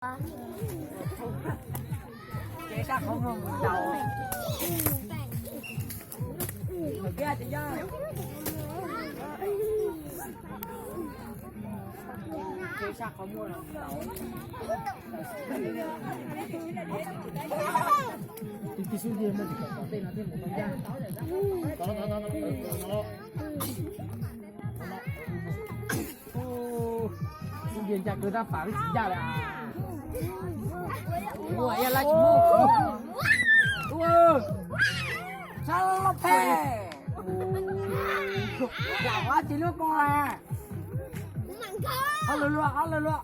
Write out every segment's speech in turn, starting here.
Ces sab qhov muag mus ntaus. Ces sab qhov muag mus ntaus. Tus ncaj kawg tab pam tsis ncaj li. Ua ib lab tsis muaj. Sab loj phem. Lam qab tsis lub koob a. Qab lug luaj, qab lug luaj.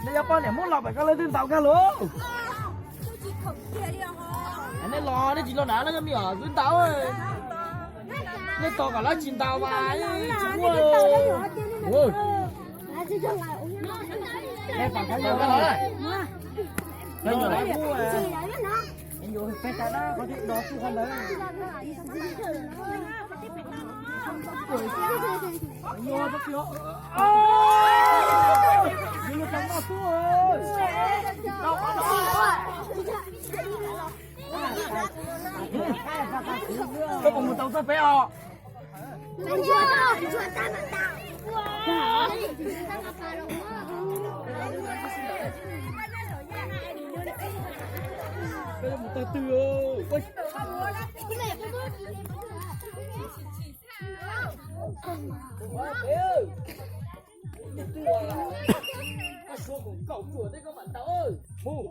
Nej yuav poj niam Hmoob los pem ko leej twg ntaus kag lus? Nej los nej tsis los nav lawm me os, twb ntaus. Nej tos kom lawv tsis ntaus mas tsis muaj. Koj puas mus tau txog peb os? Koj yuav mus tau twg? Koj suav nkaus kaum ruam thiab koj mam ntaus. Mus.